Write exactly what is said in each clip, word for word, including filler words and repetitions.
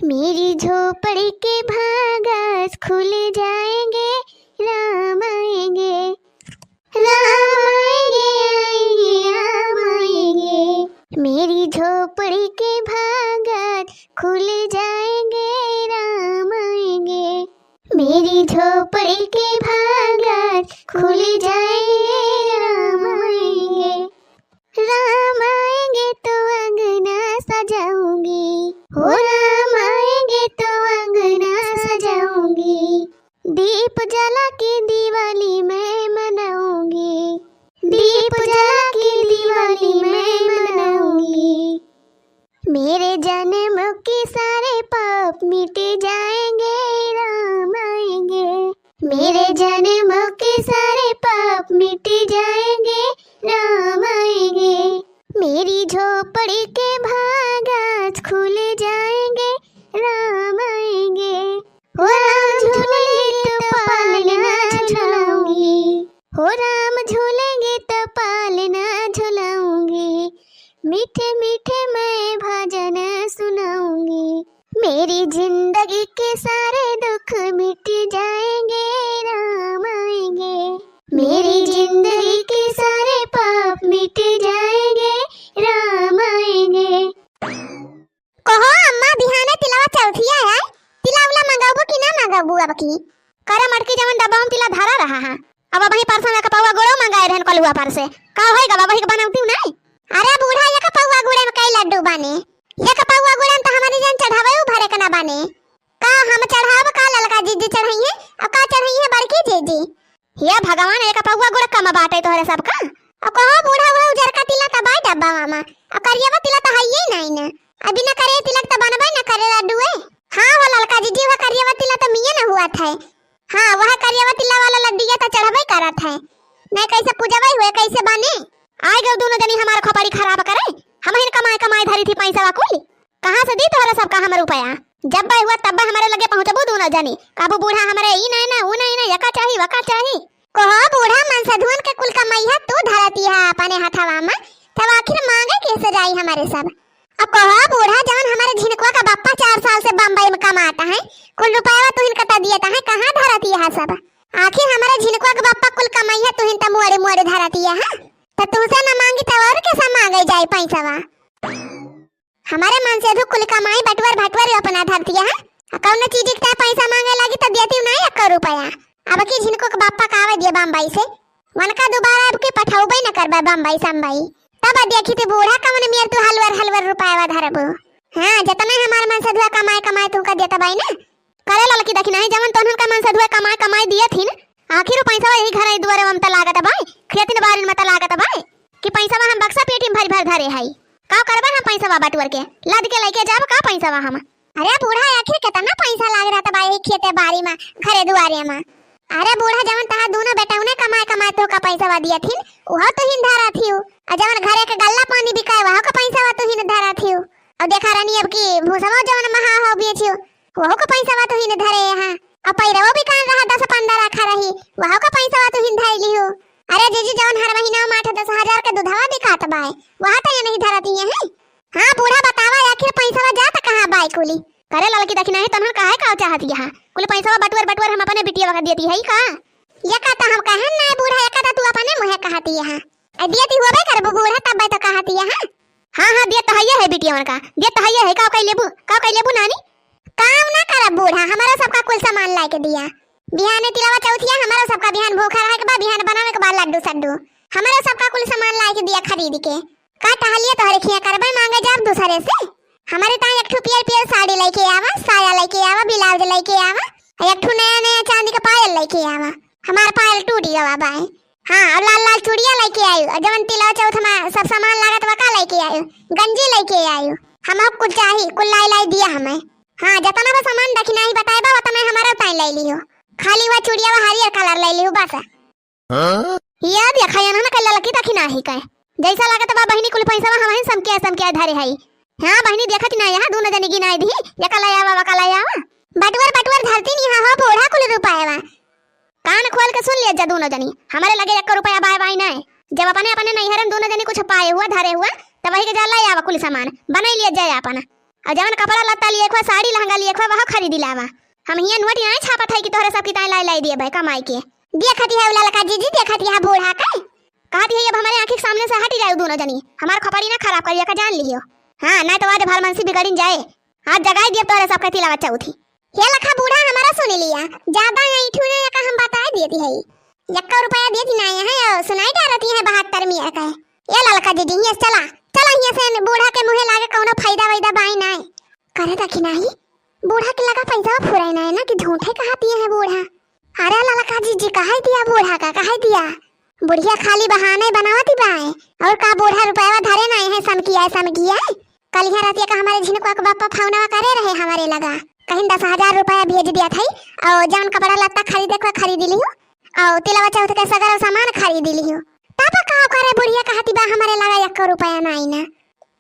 मेरी झोपड़ी के भागस खुल जाएंगे, राम आएंगे, राम आएंगे, आएंगे, राम आएंगे। मेरी झोपड़ी के भागस खुल जाएंगे, राम आएंगे। मेरी झोपड़ी के भागस खुल जाएंगे, राम आएंगे। राम आएंगे तो अंगना सजाऊंगी, हो राम आएंगे तो अंगना सजाऊंगी। दीप जला के दिवाली मैं मनाऊंगी, दीप जला के दिवाली मैं मनाऊंगी। मेरे जन्म के सारे पाप मिट जाएंगे, राम आएंगे। मेरे जन्म के सारे पाप मिट जाएंगे, राम आएंगे। मेरी झोपड़ी के भागस खुल जाएंगे, राम आएंगे। हो राम झूलेंगे तो पालना झुलाऊंगी, हो राम झूलेंगे तो पालना झुलाऊंगी, मीठे मीठे मैं भजन सुनाऊंगी। मेरी जिंदगी के सारे दुख मिट जाएंगे, राम आएंगे। मेरी जिंदगी के सारे पाप मिट जाएंगे, राम आएंगे। कहो अम्मा, बिहाने तिलवा चौथिया है, तिला उला मंगाबू कि ना मंगाबू अब की? करे मटकी, जवन डब्बा में तिला धरा रहा है, अब वही परसों एक पौवा गुड़ो मंगाए रहन कलुआ पर से, का होई गवा, वही के बनौती नहीं? अरे बूढ़ा, एक पौवा गुड़े में कई लड्डू बने, एक पौवा गुड़े में तो हमारी जन चढ़ावे उ भरे के ना बने। का हम चढ़ाब, का ललका जीजी चढ़ाई है, अब का चढ़ाई है बड़की जीजी? हे भगवान, एक पौवा गुड़ कम बाटे तोहरे सबका। अब कहो बूढ़ा, वह उजरका तिला त बाई डब्बा मामा, अब करियवा तिला त हइये नाई न। अब बिना करे तिलक त बनबे न करे लड्डुए। हाँ हो ललका जीजी, वह करियवा तिला त मिये न हुआ था। हाँ, वह करियवा तिला वाला लड्डुआ त चढ़बे करत है। नहीं कैसे पूजबे हुए, कैसे बने? आइ गउ दोनों जनी हमार खोपड़ी खराब करे। हमहिन कमाए कमाए धरी थी पैसा कुल। कहाँ से दी तोहरा सबका हम रुपया? जब बे हुआ तब बे हमरे लगे पहुँचबू दोनों जनी। कहबू बूढ़ा हमरे ई नहीं ना, ऊ नहीं ना, यका चाही, वका चाही। कहो बूढ़ा, मनसधुअन के कुल कमैया तू धरती है अपने हथवा में, तब आखिर मांगे कैसे जाई हमरे सब? अब कहो बूढ़ा, जवन हमरे झिनकुआ का बप्पा चार साल से बम्बई में कमाता है, कुल रुपया तुहिन कटा दिया है, कहाँ धरती है सब? आखिर हमरे झिनकुआ का बप्पा कुल कमैया तुहिन त मोड़े मोड़े धरती है, तो तुमसे न मांगी तो और कैसे मांगे जाई पैसवा? हमरे मनसेधु कुल कमाई बटुअर भटुअर अपना धरतिया है। आ कौनो चीज के पैसा मांगे लागी तो देती नहीं एको रुपया। अब की झिनको के बापा का आवे दिए बम्बई से, वनका दोबारा अब के पठाउबे न करबे बम्बई सम्बई। तब देखी थी बूढ़ा कमन मेर तू हलवर हलवर रुपया धरबू। हाँ, जतना हमार मनसेधुआ कमाए कमाए तुमका देता बाई ना, करे ललकी दखिनाही, जवन तोहन का मनसेधुआ कमाए कमाए दिए थी न, आखिर उ पैसवा यही घर दुआरे में त लागत बाय, खेतिन बारिन में त लागत बाय, कि पैसवा हम बक्सा पेटी में भरी भर धरे हई। का करबा हम पैसवा बटुअर के? लद के लेके जाब का पैसवा हम? अरे बूढ़ा, आखिर केतना पैसा लाग रहत बा यही खेते बारी में, घरे दुआरे में? अरे बूढ़ा, जवन तहा दोनों बेटौने कमाए कमाए तोहका पैसवा दिया थीन, उहो तुहिन धरा थिउ, आ जवन घरे के गल्ला पानी बिकाए, वहो का पैसवा तुहिन धरा थिउ। अब देखा रानी, अब की भूसवा जवन महा हो बेचियो, वहू का पैसवा तुहिन धरे यहाँ। अब पैरवो बिकान रहा दस पन्द्रह रखा रही, वहू का पैसवा तुहिन धर लिहू। अरे जीजी, जवन हर महीना में आठ दस हजार के दूधवा बिकात बाय, वह तो ये नहीं धरती है। हाँ बूढ़ा, बतावा आखिर पैसवा जात कहाँ बाय कुली? करे ललकी दखिनाही, तोहन काहे का चाहत यहाँ? कुल पैसवा बटुअर बटुअर हम अपने बिटिया वका देती है का? ये का तो हम कहन ना बूढ़ा, ये का तो तू अपने मुँहे कहती यहाँ। ए, दियत ही होबे करबू बूढ़ा, तब तो कहत हिया, हाँ? हाँ, हाँ, दियत तो हइये है बिटियवन का, दियत तो हइये है। का कइ लेबू, का कइ लेबू नानी? काम ना करब बूढ़ा, हमारा सबका कुल सामान लाइके दिया। बिहाने तिलवा चौथिया, हमारा सबका बिहान भूखा रहे के बा, बिहान बनावे के बा लड्डू सड्डू। हमारा सबका कुल सामान लाइके दिया खरीद के। का टहलिया तोहरे खिया करबे, मांगे जाब दूसरे से? हमारे ताई एक ठो पियर पियर साड़ी लइके आवा, साया लइके आवा, ब्लाउज लइके आवा, एक ठो नया नया चांदी का पायल लइके आवा। हमार पायल टूट गवा बाय। हाँ, और लाल लाल चूड़िया लइके आयु, और जवन तिलवा चौथ में सब सामान लागत बा का लइके आयु, गंजी लइके आयु। हम अब कुल चाही, कुल लाई लाई दिया हमें। हाँ, जतना बा सामान दखिनाही बताए बा, उतना हमारा ताई ले लियो। खाली वह चूड़िया वह हरियर कलर ले लियो बस। हाँ? ये देखा, ये ना कल ललकी दखिनाही का। जैसा लागत बा बहिनी कुल पैसा हमहिन समके समके धरे हई। हाँ बहिनी, देखत ना यहाँ दोनों जने गिनाई दी, ये का ले आवा, वा का ले आवा। बटुअर बटुअर धरती नहीं हो बूढ़ा कुल रुपया। कान खोल के सुन लिया जा दोनों जनी, हमारे लगे एक रुपया बाय बाय नहीं। जब अपने अपने नैहरन दोनों जनी कुछ पाए हुआ धरे हुआ, तब वही के जा ले आवा कुल सामान, बनाई लिया जाए अपना। और जवन कपड़ा लत्ता लिए खोए, साड़ी लहंगा लिए खोए, वह खरीदी लावा। हम हियाँ नोट नाहीं छापत है कि तोहरे सबकी ताईं लाई लाई दिए भाई कमाई के। देखत है उ ललका जीजी, देखत है बूढ़ा के। कहत है अब हमरे आँखी के सामने से हटी जाए दोनों जनी, हमार खोपड़ी ना खराब करिया का जान लियो। हाँ, नाहीं तो आज भलमनसी बिगड़िन जाए। आज जगाई दिए तोहरे सबके तिलवा चौथी। हे लखा बूढ़ा, हमारा सुनी लिया, ज्यादा ऐंठू ना, एका हम बताए देती है। यक्का रुपया देती नाहीं है, और सुनाई डारती है बहत्तर मिया का। ए ललका जीजी, हियाँ से चला, चला हियाँ से, बूढ़ा के मुँहे लागे कौनो फायदा वायदा बाई नाहीं। करे ता कि नाहीं, बूढ़ा के लगा पैसा फुराई नाहीं ना कि झूठे कहती है बूढ़ा। अरे ललका जीजी, कहे दिया बूढ़ा का, कहे दिया। बुढ़िया खाली बहाने बनावती बाए। और का बूढ़ा रुपया धरे नाहीं है, समकिया है, समकिया है। कल यहाँ रातिया का हमारे झिनकुआ के बापा फोनवा करे रहे हमारे लगा, कहीं दस हजार रुपया भेज दिया था, और जौन कपड़ा लत्ता खरीदे को खरीद लियो, और तिलवा चौथ के सगरो सामान खरीद लियो। तब का करे बुढ़िया कहती बा हमारे लगा एको रुपया नाहीं ना।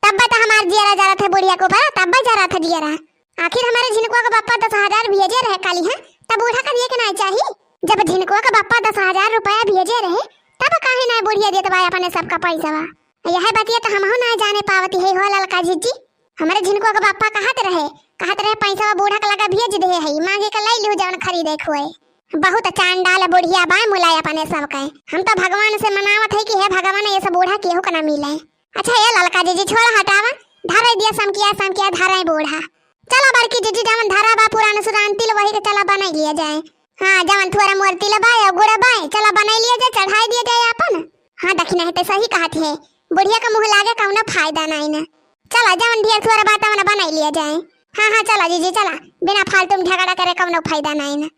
तब तो हमार जियरा जरत है बुढ़िया के ऊपर, तब जरत है जियरा। आखिर हमारे झिनकुआ के बापा दस हजार भेजे रहे काली, हैं? तब बूढ़ा का दिए के नाहीं चाही? जब झिनकुआ के बापा दस हजार रुपया भेजे रहे, तब काहे नाहीं बुढ़िया देत बा अपने सबका पैसवा? यह बतिया तो हमहू नाहीं जाने पावती है हो ललका जीजी। हमारे झिनकुआ के बापा कहत रहे, कहत रहे पैसवा बूढ़ा के लगा भेज दे है, मांगे के लाई लियो जौन खरीदे खोए। बहुत चांडाल बुढ़िया बा, मुलाय अपने सबके। हम तो भगवान से मनावत है कि हे भगवान, ये सब बूढ़ा केहू के ना मिले। अच्छा, ए ललका जीजी, छोड़ हटावा, धरे दिया समकिया, समकिया धरे बूढ़ा। चला बड़की जीजी, जवन धरा बा पुरान सुरान तिल, वही के चला बनाई लिया जाए। हाँ, जवन थोड़ा मोर तिल बा या गुड़ बा, चला बनाई लिया जाए, चढ़ाई दिया जाए आपन। हाँ, दखिना है तो सही कहत है, बुढ़िया का मुँह लागे कौनो फायदा नाहीं ना। चला, जवन ढेर थोड़ा बा तवन बनाई लिया जाए। हाँ, हाँ, चला जीजी, चला, बिना फालतू में झगड़ा करे कौनो फायदा नाहीं ना।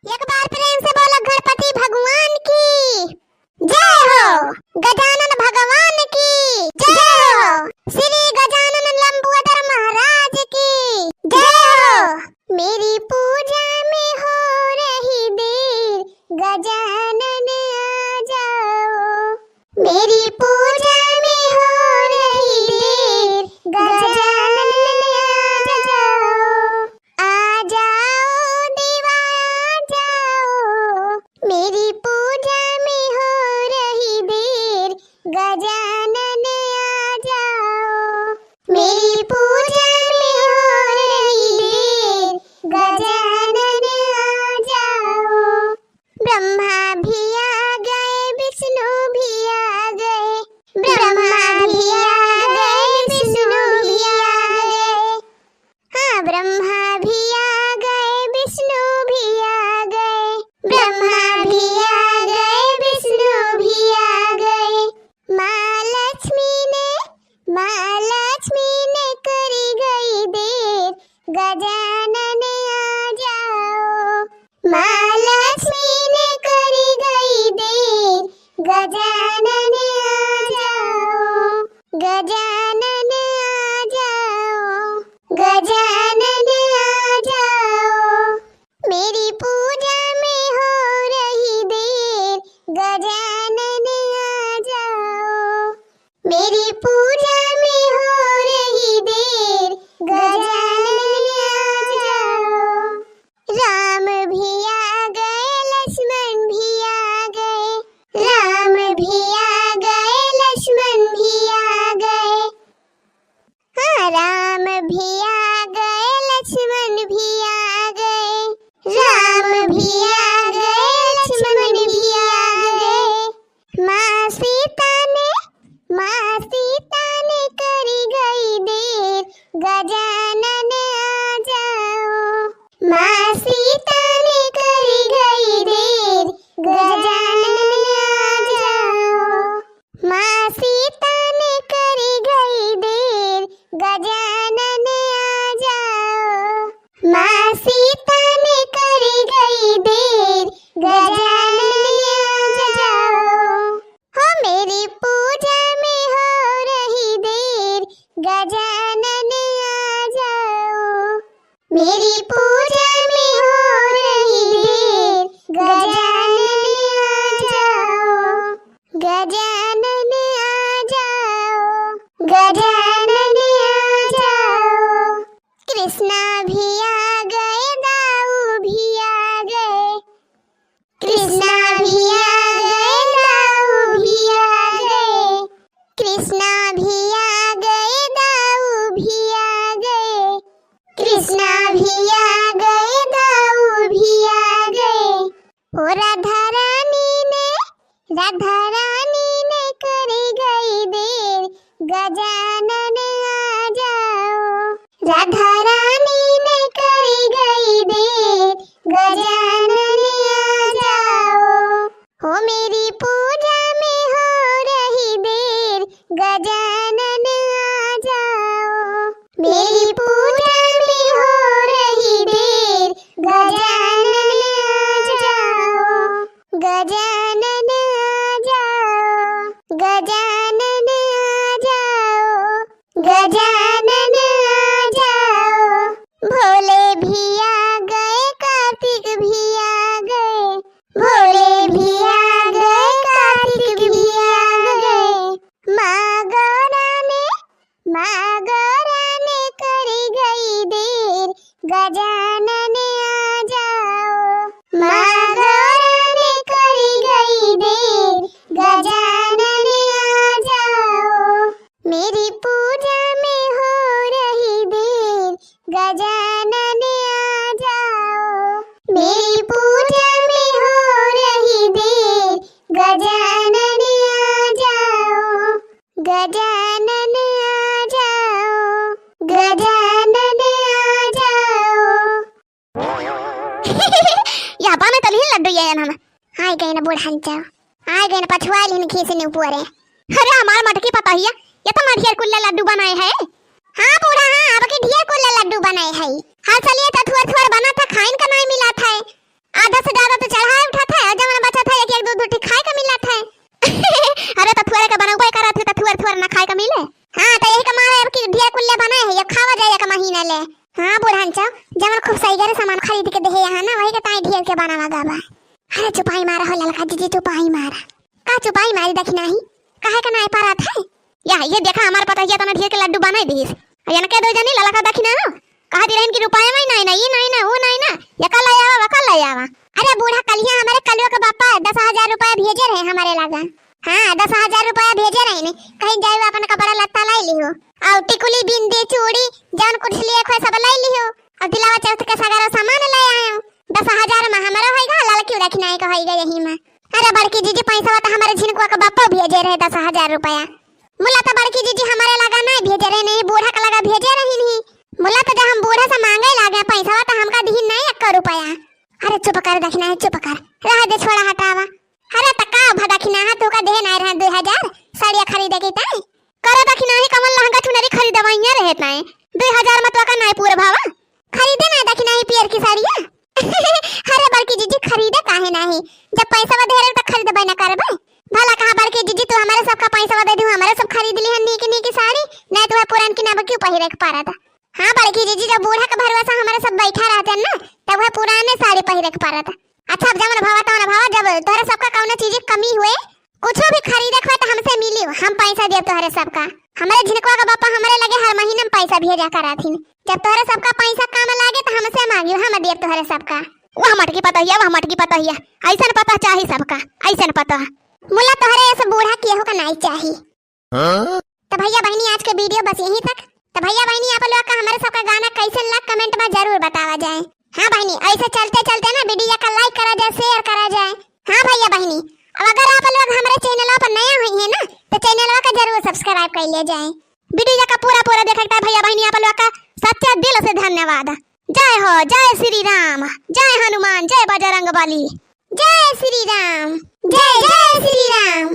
एक बार प्रेम से बोलो गणपति भगवान की जय हो, गजानन भगवान की जय हो, श्री गजानन लंबोदर महाराज की जय हो। मेरी पूजा में हो रही देर, गजानन आ जाओ। मेरी पूजा में हो रही देर, गजानन आ जाओ। आ जाओ देवा आ जाओ, मेरी पूजा में हो रही देर, गजानन आ जाओ। मेरी पूजा में हो रही देर, गजानन आ जाओ। ब्रह्मा भी आ गए, विष्णु भी आ गए, ब्रह्मा भी आ गए, विष्णु भी आ गए। हाँ, ब्रह्मा भी आ गए, विष्णु भी आ गए, ब्रह्मा भी आ गए, विष्णु भी आ गए। माँ लक्ष्मी ने, माँ लक्ष्मी ने करी गई देर, गजानन आ जाओ। माँ लक्ष्मी ने करी गई देर, गजानन आ जाओ। गजानन आ जाओ, गजानन आ जाओ। मेरी पूजा में हो रही देर, गजानन आ जाओ। मेरी पूजा में हो रही देर, गजानन आ जाओ। राम भी आ गए, लक्ष्मण भी आ गए, राम भी आ गए, लक्ष्मण भी आ गए। हाँ, राम भी आ गए, लक्ष्मण भी आ गए, राम भी आ गए, लक्ष्मण भी आ गए। माँ सीता ने, माँ सीता ने करी गई देर, गजानन आ जाओ। माँ सीता ने करी गई देर, गजानन आ जाओ। माँ सीता ने करी गई देर, गजानन आ जाओ। माँ सीता ने करी गई देर, गजानन आ जाओ। हो मेरी पूजा में हो रही देर, गजानन आ जाओ। मेरी पूजा में हो रही देर, गजानन आ जाओ। गजानन आ जाओ, गजानन आ जाओ। कृष्णा भी आ गए, दाऊ भी आ गए। कृष्णा भी आ गए, दाऊ भी आ गए। कृष्णा भी आ गए, दाऊ भी आ गए। भी आ गए, दाऊ भी आ गए। ओ राधा रानी ने, राधा रानी ने कर गई देर, गजानन आ जाओ। राधा रानी ने कर गई देर, गजानन आ जाओ। हो मेरी पूजा में हो रही देर, गजानन आ जाओ। मेरी पूजा में हो रही देर, गजानन आ जाओ। गजानन आ जाओ, गजानन आ जाओ, गजानन आ जाओ। भोले भी आ गए, कार्तिक भी आ गए, भोले भी आ गए, कार्तिक भी आ गए। माँ गौरा ने, माँ गौरा ने कर गई देर, गजानन आ जाओ। माँ गौरा ने कर गई देर, गजानन आ जाओ। मेरी पूजा में हो रही देर, गजानन आ जाओ। मेरी पूजा में हो रही देर, गजानन आ जाओ। गजानन आ जाओ, गजानन आ जाओ। या बा में तलिहन लड्डू ये हम। आय गए ना बूढ़ा अंचा, आय गए ना पछुआ लिहन खीस ने ऊपरे। अरे हमार मटकी पतोहिया, ये तो मैं ढेर कुल्ला लड्डू बनाए है। हाँ बूढ़ा, हाँ, अब के ढेर कुल्ला लड्डू बनाए है। हाँ चलिए, तो थोर थोर बना था, खाइन का नहीं मिला था। आधा से ज्यादा तो चढ़ाए उठा था, और जवन बचा था, एक एक दो दो ठी खाए का मिला था। अरे तो थोरे का बनउबे करत है, तो थोर थोर ना खाए का मिले। हाँ, तो यही का मारे अब की ढेर कुल्ले बनाए है, ये खावा जाए एक महीना ले। हाँ बूढ़ा अंचा, जवन खूब सही करे सामान खरीद के देहे यहाँ ना, वही के ताई ढेर के बनावा गावा। अरे चुपाई मारा हो ललका जीजी, चुपाई मारा। का चुपाई मारी दखिनाही? काहे का नाय पारत है? या, ये देखा हमार पतोहिया तना ढेर के लड्डू बनाई दीस। आ यनके दो जनी ललका दखिना हो। कहती रहन कि रुपया में नाई ना, ई नाई ना, वो नाई ना। यका ले आवा, वका ले आवा। अरे बूढ़ा कलिया हमारे कलुआ के बापा दस हजार रुपया भेजे रहे हमारे लगा। हाँ, दस हजार रुपया भेजे रहे ने। कहीं जाए अपन कपड़ा लत्ता लाई लिहो। और टिकुली, बिंदी, चूड़ी, जौन कुछ लिए खोए सब लाई लिहो। और तिलावा चौथ के सगरो सामान ले आयो। दस हजार में हमारो होइगा, ललकी दखिनाई का होइगा यही में। अरे बड़की जीजी, पैसा तो हमारे झिनकुआ के बापो भेजे रहे दस हजार रुपया। मुला तो बड़की जीजी हमारे लगा नहीं भेजे रहे, नहीं बूढ़ा के लगा भेजे रही नहीं। मुला तो जब हम बूढ़ा से मांगे लागे पैसा तो हमका दिही नहीं एक रुपया। अरे चुप कर दखिनाही, चुप कर, रह दे, छोड़ा, हटावा। अरे त का भा दखिनाहा, तू का देहे नहीं रहे दो हजार साड़िया खरीदे की ताई? करो दखिनाही, कमल लहंगा चुनरी खरीदवाइया रहे ताई, दो हजार में तो का नहीं पूरा भावा। खरीदे ना दखिनाही पियर की साड़िया। अरे बड़की जीजी, खरीदे काहे नाही? जब पैसा दे रहे तो खरीदबे ना करबे। भला कहा बड़की जीजी, तू हमारे सबका पैसा दे दू, हमारे सब खरीद ली है नीक नीक साड़ी, नहीं तो वह पुरान की ना क्यों पहिरे के पारत। हाँ बड़की जीजी, जब बूढ़ा के भरोसा हमारे सब बैठा रहते ना, तब वह पुराने साड़ी पहिरे के पारत। अच्छा अब जवन भावा तवन भावा, जब तोहरे सबका कौनो चीज के कमी हुए, कुछो भी खरीदे के होए तो हमसे मिली, हम पैसा देब तोहरे सबका। हमारे झिनकवा का बापा हमारे लगे हर महीने में पैसा भेजा करथिन। जब तोहरे सबका पैसा काम लागे तो हमसे मांगियो, हम देब तोहरे सबका। वाह मटकी पतोहिया, वाह मटकी पतोहिया, ऐसन पतोह चाही सबका, ऐसन पतोह। मुला तोहरे ऐसे बूढ़ा केहू का नाई चाही। हाँ? तो भैया बहनी, आज के video बस यहीं तक। तो भैया बहनी, आप लोग का हमारे सबका गाना कैसन लग, comment में जरूर बतावा जाए। हाँ बहनी, ऐसे चलते चलते ना video का like करा जाए, share करा जाए। हाँ भैया बहनी, अब अगर आप लोग हमारे channel पर नया हुई है ना, तो channel का जरूर subscribe कर लिया जाए। Video का पूरा पूरा देखा था भैया बहनी, आप लोग का सच्चे दिल से धन्यवाद। जय हो, जय श्री राम, जय हनुमान, जय बजरंग बली। जय श्री राम, जय जय श्री राम।